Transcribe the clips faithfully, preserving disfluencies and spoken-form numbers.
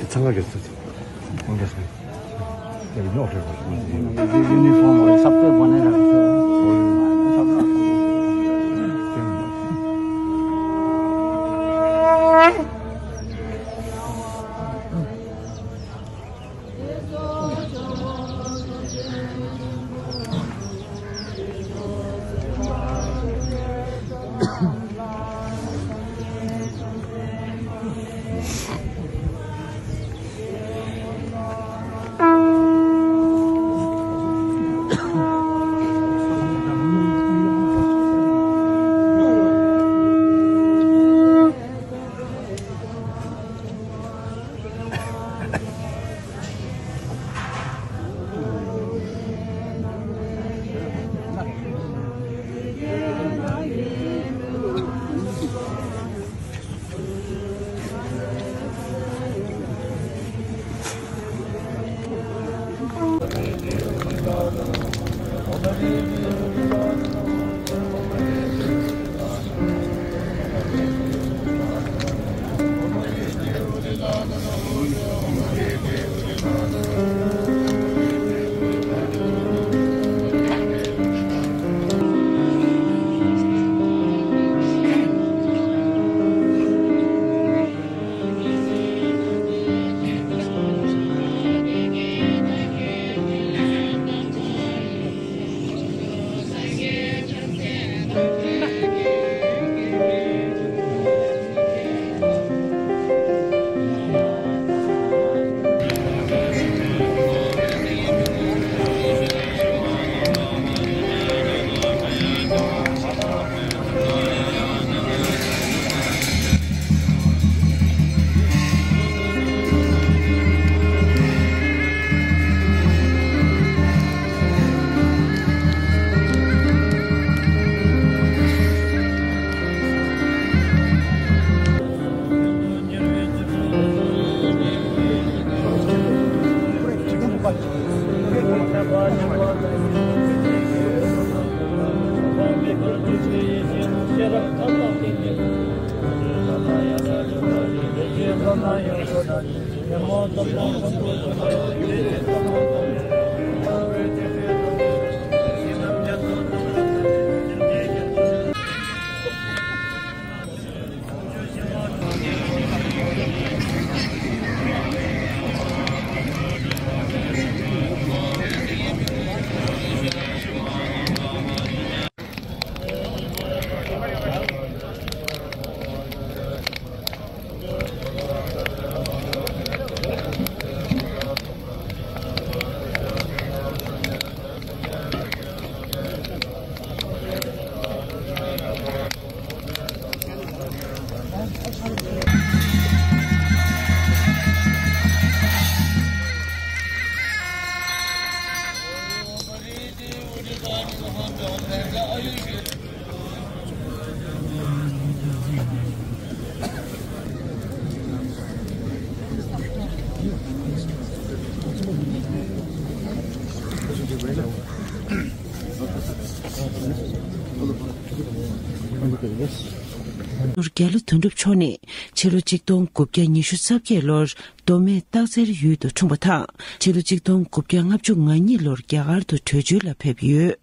ཚང་མ་གིས་ཚང་མ་གིས་ཡུ་ནི་ཧྥོམ་ཡོད་ས་པེ་བོ་ནེ་ར། རྒྱ་ལོ་དོན་གྲུབ་མཆོག་ནི་ཕྱི་ལོ་གཅིག་སྟོང་དགུ་བརྒྱ་ཉི་ཤུ་རྩ་བརྒྱད་ལོར་མདོ་སྨད་སྟག་རྩེར་ཡུལ་དུ་འཁྲུངས་པ་དང་། ཕྱི་ལོ་གཅིག་སྟོང་དགུ་བརྒྱ་ལྔ་བཅུ་ང་གཉིས་ལོར་རྒྱ་གར་དུ་བྲོས་བྱོལ་ལ་ཕེབས་ཡོད།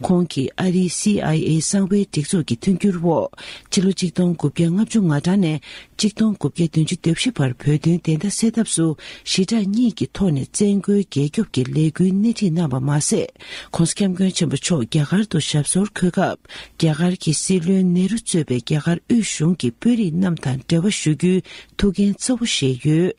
ཁོང་གིས་ཨ་རིའི་སི་ཨའི་ཨེ་གསང་བའི་སྒྲིག་འཛུགས་ཀྱི་མཐུན་འགྱུར་འོག་ཕྱི་ལོ་གཅིག་སྟོང་དགུ་བརྒྱ་ལྔ་བཅུ་ང་གྲངས་ནས་གཅིག་སྟོང་དགུ་བརྒྱ་བདུན་ཅུ་དོན་བཞི་བར་བོད་དོན་བདེན་མཐའ་གསལ་ཐབས་སུ་ཞི་དྲག་གཉིས་ཀྱི་ཐོག་ནས་བཙན་རྒོལ་རྒྱལ་སྐྱོབ་ཀྱི་ལས་འགུལ་སྣེ་ཁྲིད་གནང་བ་མ་ཟད། ྋགོང་ས་ྋསྐྱབས་མགོན་ཆེན་པོ་མཆོག་རྒྱ་གར་དུ་ཞབས་སོར་འཁོད་སྐབས། རྒྱ་གར་གྱི་སྲིད་བློན་ནེ་རུ་གཙོས་པའི་རྒྱ་གར་དབུས་གཞུང་གི་དཔོན་རིགས་རྣམས་དང་འབྲེལ་བ་ཞུ་རྒྱུའི་ཐུགས་འགན་གཙོ་བོ་བཞེས་ཡོད།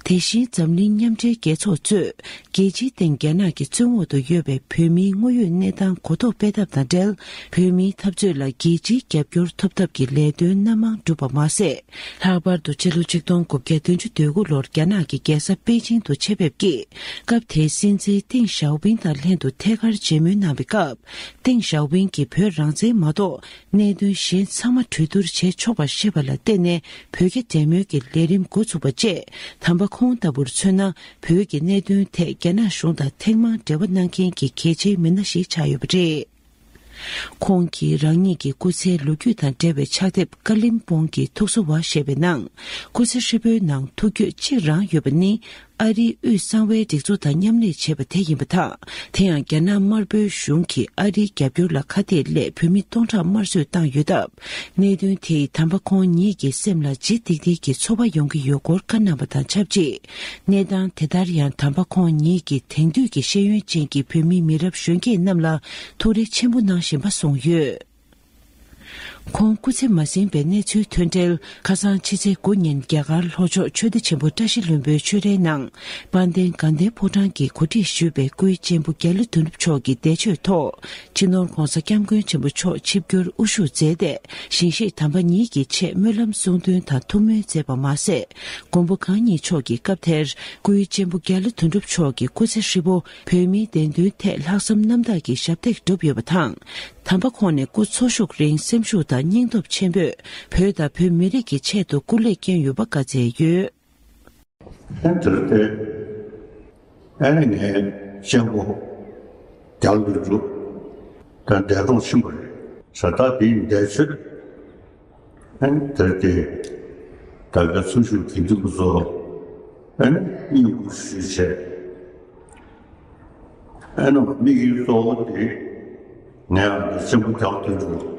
དེ་བཞིན་འཛམ་གླིང་མཉམ་འབྲེལ་རྒྱལ་ཚོགས་གཙོས་རྒྱལ་སྤྱིའི་སྟེང་རྒྱ་ནག་གི་བཙོན་འོག་ཏུ་ཡོད་པའི་བོད་མིའི་དངོས་ཡོད་གནས་སྟངས་གོ་རྟོགས་སྤེལ་ཐབས་དང་འབྲེལ། བོད་མིའི་འཐབ་རྩོད་ལ་རྒྱལ་སྤྱིའི་རྒྱབ་སྐྱོར་ཐོབ་ཐབས་ཀྱི་ལས་དོན་སྣ་མང་བསྒྲུབས་པ་མ་ཟད། ལྷག་པར་དུ་ཕྱི་ལོ་ཆིག་སྟོང་དགུ་བརྒྱ་བདུན་ཅུ་དོན་དགུ་ལོར་རྒྱ་ནག་གི་རྒྱལ་ས་པེ་ཅིང་དུ་ཆེད་ཕེབས་ཀྱིས། སྐབས་དེའི་སྲིད་འཛིན་ཏེང་ཞའོ་ཕིང་དང་ལྷན་དུ་ཐད་ཀར་མཇལ་མོལ་གནང་བའི་སྐབས། ཏེང་ཞའོ་ཕིང་གིས་བོད་རང་བཙན་མ་གཏོགས། གནད་དོན་གཞན་ཚང་མ་གྲོས་བསྡུར་བྱེད་ཆོག་པར་བཤད་པ་ལ་བརྟེན་ནས། བོད་རྒྱ་འབྲེལ་མོལ་གྱི་ལས་རིམ་འགོ་ཚུགས་པ་བཅས། དམ་པ་ཁོང་ལྟ་བུར་མཚོན་ན། བོད་ཀྱི་གནད་དོན་ཐད་རྒྱ་ནག་གཞུང་དང་ཐེངས་མང་འབྲེལ་བ་གནང་མཁན་གྱི་གལ་ཆེའི་མི་སྣ་ཞིག་ཆགས་ཡོད་པ་རེད། ཁོང་གིས་རང་ཉིད་ཀྱི་སྐུ་ཚེའི་ལོ་རྒྱུས་དང་འབྲེལ་བའི་ཕྱག་དེབ་ཀ་ལིམ་པོང་གི་ཐུགས་གསོ་བ་ཞེས་པའི་ནང་། སྐུ་ཚེ་ཧྲིལ་པོའི་ནང་ཐུགས་འགྱོད་གཅིག་རང་ཡོད་པ་ནི། ཨ་རིའི་དབུས་གསང་བའི་སྒྲིག་འཛུགས་དང་མཉམ་ལས་བྱས་པ་དེ་ཡིན་པ་དང་། དེ་ཡང་རྒྱ་ནག་དམར་པོའི་གཞུང་གིས་ཨ་རིའི་རྒྱབ་སྐྱོར་ལ་ཁ་གཏད་སླད་བོད་མི་སྟོང་ཕྲག་དམར་གསོད་བཏང་ཡོད་སྟབས། གནད་དོན་དེས་དམ་པ་ཁོང་ཉིད་ཀྱི་སེམས་ལ་ལྗིད་ཏིག་ཏིག་གི་ཚོར་བ་ཡོང་གི་ཡོད་སྐོར་བཀའ་གནང་བ་དང་ཆབས་ཅིག། གནས་སྟངས་དེ་ལྟར་ཡང་དམ་པ་ཁོང་ཉིད་ཀྱིས་དེང་དུས་ཀྱི་ཤེས་ཡོན་ཅན་གྱི་བོད་མི་མི་རབས་གཞོན་སྐྱེས་རྣམས་ལ་ཐུགས་རེ་ཆེན་པོ་གནང་བཞིན་པ་གསུངས་ཡོད། ཁོང་སྐུ་ཚེ་མ་ཟིན་པའི་གནས་ཚུལ་ཐོན་འཕྲལ། ཁ་སང་ཕྱི་ཚེས་དགུ་ཉིན་རྒྱ་གར་ལྷོ་ཕྱོགས་ཆོས་སྡེ་ཆེན་པོ་བཀྲ་ཤིས་ལྷུན་པོའི་ཆོས་རའི་ནང་། དཔལ་ལྡན་དགའ་ལྡན་ཕོ་བྲང་གིས་གོ་སྒྲིག་ཞུས་པའི་སྐུའི་གཅེན་པོ་རྒྱ་ལོ་དོན་གྲུབ་མཆོག་གི་འདས་མཆོད་ཐོག་སྤྱི་ནོར་༧གོང་ས་༧སྐྱབས་མགོན་ཆེན་པོ་མཆོག་ཆིབས་བསྒྱུར་དབུ་བཞུགས་མཛད་དེ། ཞིང་གཤེགས་དམ་པ་ཉིད་ཀྱི་ཆེད་སྨོན་ལམ་གསུང་འདོན་དང་ཐུགས་སྨོན་མཛད་པ་མ་ཟད། མགོན་པོ་གང་ཉིད་མཆོག་གིས་སྐབས་དེར་སྐུའི་གཅེན་པོ་རྒྱ་ལོ་དོན་གྲུབ་མཆོག་གི་སྐུ་ཚེ་ཧྲིལ་པོ་བོད་མིའི་བདེན་དོན་ཐད་ལྷག་བསམ་རྣམ་དག་གི་ཞབས་འདེགས་བསྒྲུབས་ཡོད་པ་དང་། དམ་པ་ཁོང་ནས་སྐུ་འཚོ་བཞུགས་རིང་སེམས་ཤུགས་དང་སྙིང་སྟོབས་ཆེན་པོས་བོད་དང་བོད་མི་རིགས་ཀྱི་ཆེད་དུ་སྐུ་ལས་བསྐྱོན་ཡོད་པ་བཀའ་སྩལ་ཡོད། ཨེ་དེར་བལྟས། ཨེ་ནི་ངའི་གཅེན་པོ་རྒྱ་ལོ་དོན་གྲུབ་དང་འདས་གྲོངས་ཕྱིན་པ་རེད། ས་ད་དེའི་འདས་མཆོད། ཨེ་ནི་དེར་བལྟས། ད་ག་ཚུར་ཞུགས་དེ་འདུག་གོ་ཚོ། ཨེ་ནི་སྙིང་ཁུར་ཞུས་བྱས། ཨེ་ནི་དམིགས་ཡུལ་གཙོ་བོ་དེ་ངའི་ཨ་མའི་གཅེན་པོ་རྒྱ་ལོ་དོན་གྲུབ།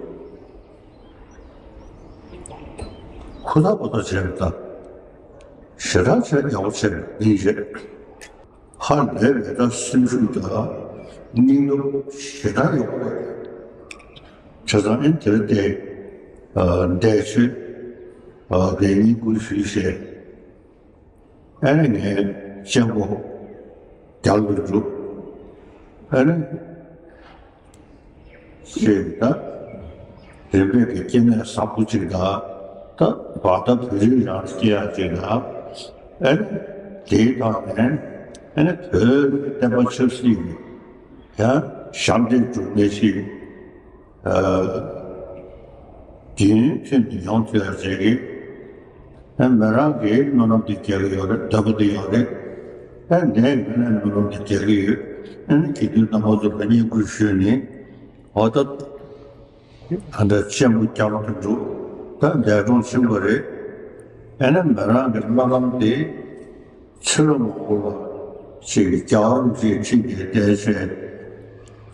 ཁོ་ཐག་པོ་ད་བྱས་པ་ད། ཞེ་དྲག་བྱས་ཡག་པོ་བྱས་པ་ཡིན་རེད། ཧ་ལས་པའི་ད་སེམས་ཤུགས་དང་སྙིང་སྟོབས་ཞེ་དྲག་ཡོད་པ་རེད། བྱས་ཙང་ཨེ་དེར་བལྟས། ཨ་འདས་མཆོད། ཨ་དེ་སྙིང་ཁུར་ཞུས་བྱས། ཨ་ནི་ངའི་གཅེན་པོ་རྒྱ་ལོ་དོན་གྲུབ། ཨ་ནི་ཅེས་ད་རིམ་པས་ཀྱི་སྐྱེ་གནས་བཟང་པོ་ཅིག་དང་། ད་བར་ཐག་བོད་རིགས་རང་སྐྱེ་ཡག་ཅིག་དང་། ཨ་ནི་དེའི་ཐོག་ནས་ཨ་ནི་བོད་བསྟན་པ་ཆབ་སྲིད་ཀྱི་ཡང་ཞབས་འདེགས་སྒྲུབ་མཁན་ཞིག་ཨ་རྒྱུན་མཐུད་ནས་ཡོང་ཐུབ་ཡག་ཅིག་གི། ཨ་མི་རང་གི་སྨོན་ལམ་དེ་རྒྱག་གི་ཡོད་རེད། འདོད་པ་དེ་ཡོད་རེད། ཨ་ནས་ངས་ནས་སྨོན་ལམ་དེ་རྒྱག་གི་ཡོད། ཨ་ནི་དགེ་འདུན་རྣམ་པ་ཚོ་ལ་བསྙེན་བཀུར་ཞུས་ནས། འོ་ད་ད་ལྟ་གཅེན་པོ་རྒྱ་ལོ་དོན་གྲུབ་ད་འདས་གྲོངས་ཕྱིན་པ་རེད། ཨ་ནི་མི་རང་གི་སྨོན་ལམ་དེ། ཕྱི་ལོ་མང་པོ་ལ་ཅིག་རྒྱལ་བ་རིན་པོ་ཆེའི་ཁྲི་ནས་བསྡད་བྱས་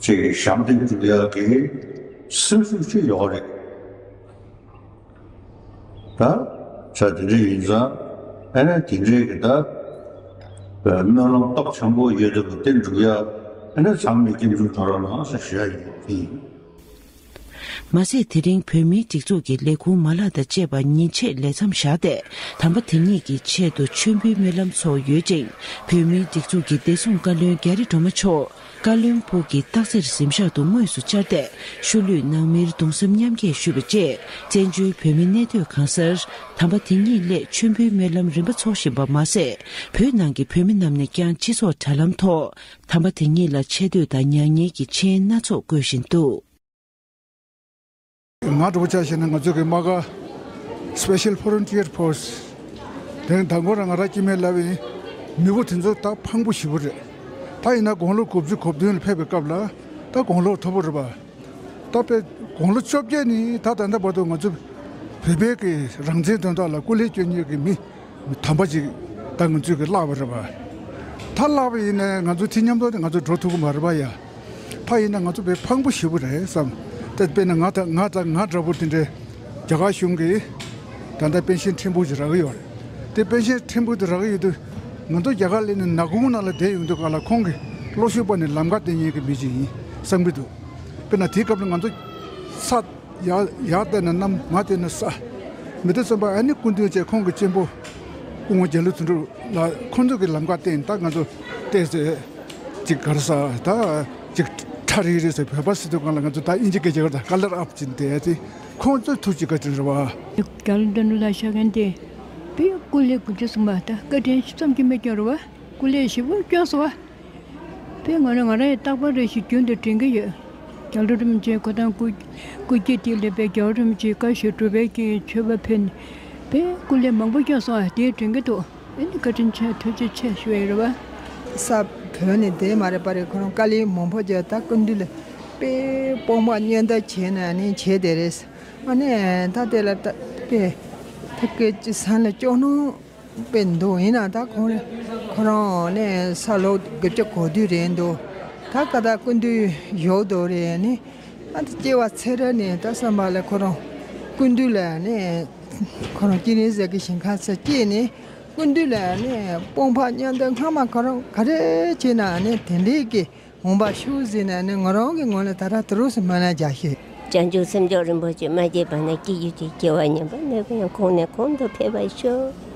ཅིག་ཞབས་འདེགས་སྒྲུབ་ཡག་གི་སེམས་ཤུགས་ཅིག་ཡོད་རེད། ད་ཆ་དེ་འདྲ་ཡིན་ཙང་ཨ་ནི་དེ་འདྲའི་གི་ད་སྨོན་ལམ་སྟོབས་ཆེན་པོ་ཡོད་དུས་དེ་འགྲུབ་ཡག་ཨ་ནི་ཚང་མས་སྐྱབས་འཇུག་གནང་རོགས་གནང་ཞེས་ཞུ་ཡག་ཡིན། མ་ཟད་དེ་རིང་བོད་མིའི་སྒྲིག་འཛུགས་ཀྱི་ལས་ཁུངས་མ་ལག་དང་བཅས་པ་ཉིན་ཕྱེད་ལས་མཚམས་བཞག་སྟེ། དམ་པ་དེ་ཉིད་ཀྱི་ཆེད་དུ་མཆོད་འབུལ་སྨོན་ལམ་ཚོགས་ཡོད་ཅིང་། བོད་མིའི་སྒྲིག་འཛུགས་ཀྱི་བདེ་སྲུང་བཀའ་བློན་རྒྱ་རི་སྒྲོལ་མ་མཆོག་བཀའ་བློན་སྦུག་གི་སྟག་རྩེར་གཟིམ་ཤག་ཏུ་དངོས་སུ་བཅར་ཏེ། ཤུལ་ལུས་ནང་མིར་གདུང་སེམས་མཉམ་སྐྱེད་ཞུས་པ་བཅས། བཙན་བྱོལ་བོད་མི་གནས་སྡོད་གང་སར་དམ་པ་དེ་ཉིད་སླད་མཆོད་འབུལ་སྨོན་ལམ་རིམ་པ་འཚོགས་བཞིན་པ་མ་ཟད། བོད་ནང་གི་བོད་མི་རྣམས་ནས་ཀྱང་སྤྱི་ཚོགས་དྲ་ལམ་ཐོག་དམ་པ་དེ་ཉིད་ལ་ཆེ་བསྟོད་དང་མྱ་ངན་གྱི་མཆན་སྣ་ཚོགས་བཀོད་བཞིན་འདུག། ང་འདྲ་པོ་ཆ་བཞག་ན་ང་ཚོ་གི་དམག་སྒར་Special Frontier Force དེ་ནི་ད་མགོ་རང་ང་རང་སྐྱེ་དམན་ལབ་ཡིན། མི་བུ་དེ་ཚོ་ད་ཕངས་པོ་ཞེ་པོ་རེད། ད་ཡིན་ན་དགུང་ལོ་དགུ་བཅུ་གོ་བདུན་ལ་ཕེབས་པའི་སྐབས་ལ་ད་དགུང་ལོ་མཐོ་པོ་རེད་པ། ད་དཔེ་དགུང་ལོ་བཅོ་བརྒྱད་ནས་ད་ད་ལྟ་བར་དུ་ང་ཚོ་བོད་པའི་གི་རང་བཙན་དོན་དག་ལ་སྐུ་ལས་སྐྱོན་མཁན་གྱི་མི་དམ་པ་ཅིག་ད་ང་ཚོས་གི་བརླགས་པ་རེད་པ། ད་བརླགས་པ་ཡིན་ན་ང་ཚོ་དེ་མཉམ་དུ་ང་ཚོ་འགྲོ་ཐུབ་ཀྱི་མ་རེད་པ་ཡ། ད་ཡིན་ན་ང་ཚོ་དཔེ་ཕངས་པོ་ཞེ་པོ་རེད་བསམ། ད་དཔེར་ན་ང་ད་ང་ད་ང་འདྲ་པོ་དེ་འདྲའི་རྒྱ་གར་གཞུང་གིས་ད་ལྟ་པེན་ཤན་ཕྲན་བུ་ཞིག་རག་གི་ཡོད་རེད། དེ་པེན་ཤན་ཕྲན་བུ་དེ་རག་གི་ཡོད་དུས་ང་ཚོ་རྒྱ་གར་སླེབས་ནས་ནག་ཁུང་ནང་ལ་བསྡད་ཡོང་དུས་ག་ལ་ཁོང་གི་གློག་ཤུགས་པ་ནས་ལམ་ཁ་བསྟན་མཁན་གྱི་མི་ཅིག་ཡིན་བསམ་གྱི་འདུག། དཔེར་ན་དེའི་སྐབས་ལ་ང་ཚོ་ས་ཡར་ཡར་བལྟས་ན་གནམ། མར་བལྟས་ན་ས། མི་དེ་ཙམ་པ་ཨ་ནི་སྐུ་མདུན་བཅས་ཁོང་གི་གཅེན་པོ་ སྐུ་ངོ་རྒྱ་ལོ་དོན་གྲུབ་ལགས་ཁོང་ཚོ་གི་ལམ་ཁ་བསྟན། ད་ང་ཚོ་བལྟས་ཚེ་ཅིག་ག་རེ་ཟེར། ད་ཅིག་ཁྲ་རིག་རིག་ཟེར། བོད་པ་ཟེར་དུས་སྒང་ལ་ང་ཚོ་ད་དབྱིན་ཇི་སྐད་ཆ་ག་རེ་ད་ཀ་ལར་ཨབ་ཅིག་བསྡད་དེ། ཁོང་ཚོ་ཐུགས་རྗེ་བཀའ་དྲིན་རེད་བ། རྒྱ་ལོ་དོན་གྲུབ་ལགས་ཤོད་མཁན་དེ་དཔེ་སྐུ་ལས་དགུ་བཅུ་གསུམ་པ། ད་བཀའ་དྲིན་བསམ་གྱིས་མི་ཁྱོན་རེད་བ། སྐུ་ལས་ཞེ་པོ་སྐྱོན་སོང་བ། དཔེ་ང་རང་ང་རང་ཡང་རྟག་པར་རེ་ཞིག་རྒྱུན་དུ་དྲན་གྱི་ཡོད། རྒྱ་ལོ་རིན་པོ་ཆེ་ཁོ་དང་སྐུ་སྐུ་སྐྱེ་དེ་ལས་པའི་རྒྱལ་བ་རིན་པོ་ཆེའི་བཀའ་བཞིན་སྒྲུབ་པའི་གི་མཆོད་པ་ཕུལ་ནས། དཔེ་སྐུ་ལས་མང་པོ་སྐྱོན་སོང་བ་དེ་དྲན་གྱི་འདུག་ཨ་ནི་བཀའ་དྲིན་ཆེ། ཐུགས་རྗེ་ཆེ་ཞུ་ཡ་ཡོད་རེད་བ། ས་བོད་ནས་བསྡད་མ་རེད་པ་རེད། ཁོ་རང་དཀའ་ལས་མང་པོ་བརྒྱབ། ད་སྐུ་མདུན་ལ་དཔེ་དཔུང་པ་མཉམ་འདེགས་བྱས་ནས་ནི་བྱས་བསྡད་རེད། ཨ་ནི་ད་དེ་ལ་ད་དཔེ་ཐུགས་ཀྱི་སེམས་ལ་སྐྱོ་སྣང་དཔེ་འདུག་ཡིན་ན་ད་ཁོང་ཁོ་རང་ནས་ས་ལོ་དགུ་བཅུ་གོ་དུས་རེད་འདུག་ད་ཀ་ད་སྐུ་མདུན་ཡོད་དོ་རེད། ནི་ཨ་ད་སྐྱེ་བ་ཚེ་རབས་ནས་ད་བསམ་པ་ལ་ཁོ་རང་སྐུ་མདུན་ལ་ནས་ཁོ་རང་སྐྱེ་གནས་ཟེར་གི་ཞིང་ཁ་ས་སྐྱེས་ནས་སྐུ་མདུན་ལ་ནས་དཔུང་པ་མཉམ་འདེགས། སྔ་མ་ཁོ་རང་ག་རེ་བྱས་ན་ནས་དེ་འདྲའི་གི་འོང་པ་ཤུགས་ཟིན་ན་ནི་ང་རང་གི་ངོས་ནས་ད་ར་དུ་རུ་སུ་མ་ན་རྒྱ་ཤེས། བྱང་ཆུབ་སེམས་མཆོག་རིན་པོ་ཆེ་མ་སྐྱེས་པ་ན་སྐྱེ་རྒྱུ་ཅིག་སྐྱེ་བ་ཉམས་པ་ནས་ཡང་གོང་ནས་གོང་དུ་འཕེལ་བར་ཤོག